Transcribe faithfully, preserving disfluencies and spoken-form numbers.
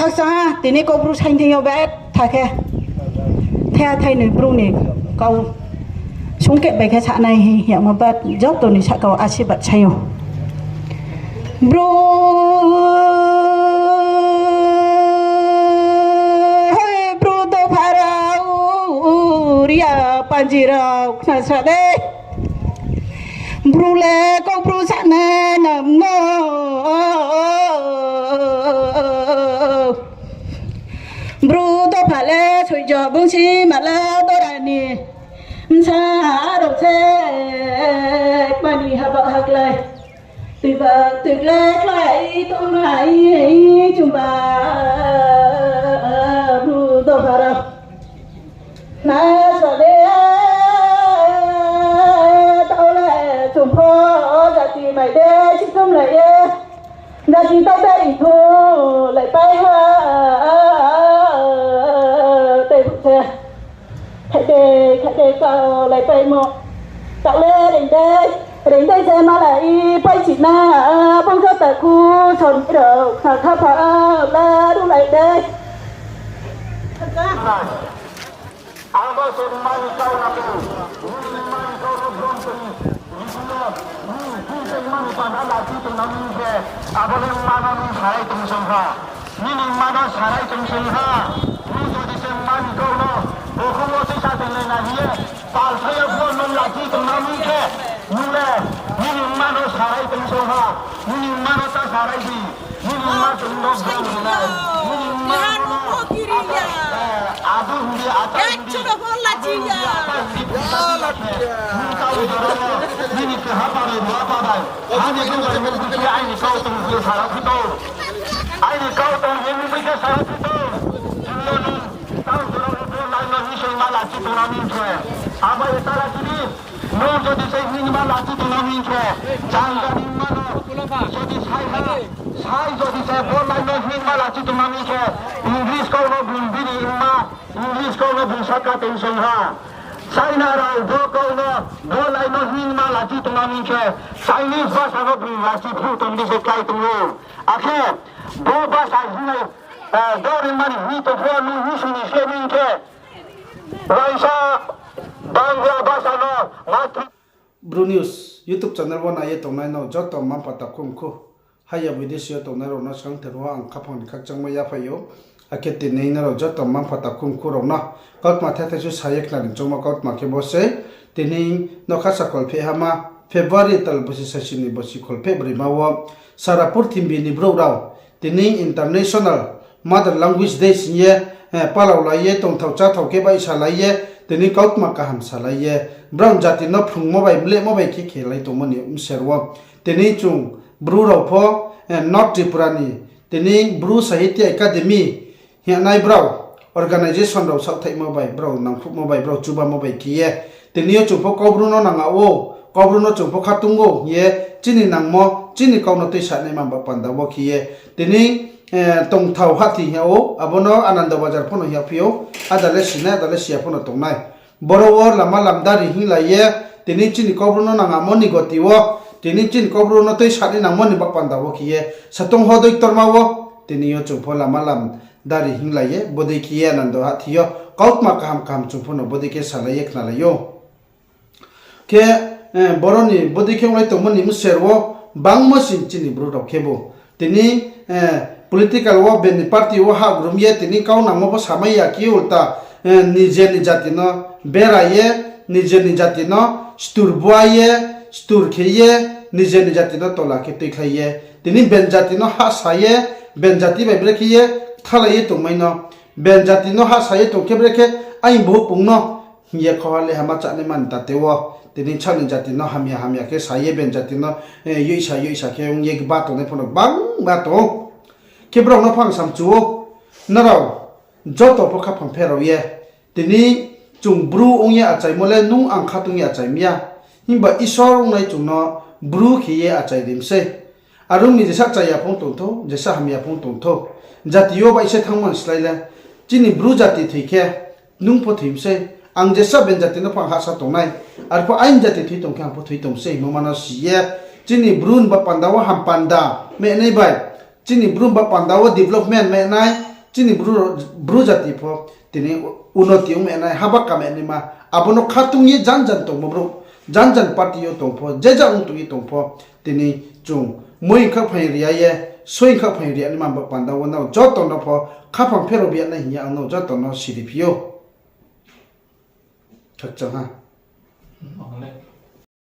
Sa ha, tini Kaubru saingthing yo betha khe. Thaiha thainoi Bru ni kau sungkeh bai khe sanai hing yagmo ba joto ni sahka wo asirbad sai ou. Bru, hoi Bru dopha rao, ria panji rao, khna sa dei. Bru le Kaubru sanai nam no. Bru dopha le soijo bungsi mala dorani. Bsa rao se mani haba haklai. Tuiba tuiklai klai tongnai chungba Bru dopha rao. Na sa de, tao le chung pho jati mai de, sikhom lai ye. Jati tao de ri thu lai pai ha, tei bu se. Khaide, khaide, kau lai paimo. Kau le reing dei, reing dei se malai pai si na, bung joto khu son rao khna kha pha la ru lai dei. Abo se mani kau na tu, mani kau no brom tong, mani panda lachi tong na mi khe, abo le mano ni sarai tong song ha. Nini mma no sarai tong song ha. Nung jodi se mma ni kau no, bokhong wo se sa tong le na hing ye, pal sa ya pho nung lachi tong na mi khe, nung le, nini mma no sarai tong song ha. Nini mma no ta sarai di. Nini mma tong no bang ri nai. Nini mma no, abo hing di, ata hing di. Nini kau jora no, nini keha pa bai, bua pa bai. Ani kau bai, nung khe aini kau tong khe sara phi tong. Aini kau tong ye nung khe sara phi tong. Chini yo nung, tang jora no bo nai no hing soi ma lachi tong na mi khe. Abo ye ta lachi di. Nung jodi se hing ma lachi tong na mi khe. Jang jani ma no. Jodi sai ha. Sai jodi se bo nai no hing ma lachi tong na mi khe. English kau no bung bini ma. English kau no bung saka tong song ha. China rao bo kau no, bo lai no hing ma lachi tong na mi khe, Chinese basa no bung lachi phu tong di se klái tong ou. Akhe, bo basa hing nai, eh, dori mani hing tong pho nung hing sung ni se mi khe, Raisa Bangla basa no ma Bru News YouTube channel wo nai ye tongnai no joto mma-mpha takhumkhu, haya bidesi yo tongnai rao no skangther wo ang khaphang ni khakchangmo yaphai ou. Akhe tini nrao joto mma-mpha takhumkhu rao no kautma thethai su sa ye khnari choungmo kautma khe bo se, tini nokha sa kholpheh hama February tal bosi sasi ni bosi kholpheh broima wo sara purthimbi ni brouh rao tini international Mother Language Day sing ye, eh, palaolai ye, tongthao cháthao khe baihsalai ye, tini kautma kaham salai ye, brao jati no phrungmo bai, mlehmo bai khe khelai tongmo ni bser wo. Tini chung Bru rao pho, eh, North Tripura ni, tini Bru Sahitya Academy hingnai brao, organization rao saohthaihmo bai, brao nangkhruhmo bai, brao chubamo bai khe ye, tini yo chung pho Kaubru no nang ou, Kaubru no chung pho khatung ou hing ye, chini nangmo, chini kau no tuisanaima ba panda wo khe ye, tini, eh, tongthao hahthi hing ou, abo no Anando Bazar pho no hing phi ou, ada le sinai, ada le siya pho no tongnai. Boro wo lama lam dari hinglai ye, tini chini Kaubru no nangmo ni goti wo, tini chini Kaubru no tuisanai nangmo ni ba panda wo khe ye, satong hodoi ktorma wo, tini yo chung pho lama lam dari hinglai ye, bodei khe ye Anando hahthi yo, kautma kaham kaham chung pho no bodei khe salai ye khnalai ou. Khe, eh, boro ni bodei khe onglai tongmo ni bser wo, bangmo sing chini Bru rao khebu. Tini, eh, political wo, bini party wo hahgrum ye, tini kau nangmo pho samai ya khe ulta, eh, nijer ni jati no bera ye, nijer ni jati no stur bua ye, stur khe ye, nijer ni jati no tola khe tuikhlai ye. Tini ben jati no hahsa ye, ben jati bai brekhe ye, kthalai ye tongmai no. Ben jati no hahsa ye tong khe brekhe, aini bohopung no hing ye khoha le hama chánai mani tate wo. Tini chani jati no hamya hamya khe sa ye ben jati no, eh, yoisa yoisa khe ong ye gba tongnai pho no gbangma tong ou. Khe brao no pho ang samchu ou, nrao joto pho khaphang pherao ye. Tini chung Bru ong ye achaimo le nung ang khatung ye achai mi ya. Himba Isor ongnai chung no Bru khe ye achai ri mi sei. Are ong mi jesa chaya phung tongthou, jesa hamya phung tongthou. Jati yo baihse thanngmo ni slái le, chini Bru jati thoi khe, nung pho thoi mi sei, ang jesa ben jati no pho ang hahsa tongnai, arphuh aini jati thoi tong khe ang pho thoi tong sei hingmo ma no si ye, chini Bru ni ba panda wo ham panda mehnai bai, chini Bru ni ba panda wo development mehnai, chini Bru, Bru jati pho tini unoti ong mai nai, haba kama naima, abo no khatung ye jan jan tongmo brouh, jan jan party yo tong pho, je ja ong tong ye tong pho, tini chung moi kha phaing ri ya ye, soi kha phaing ri ya naima ba panda wo no joto no pho khaphang pherao bi ya nai hing ye ang no joto no siri phi ou. Khakchang ha. Ang le.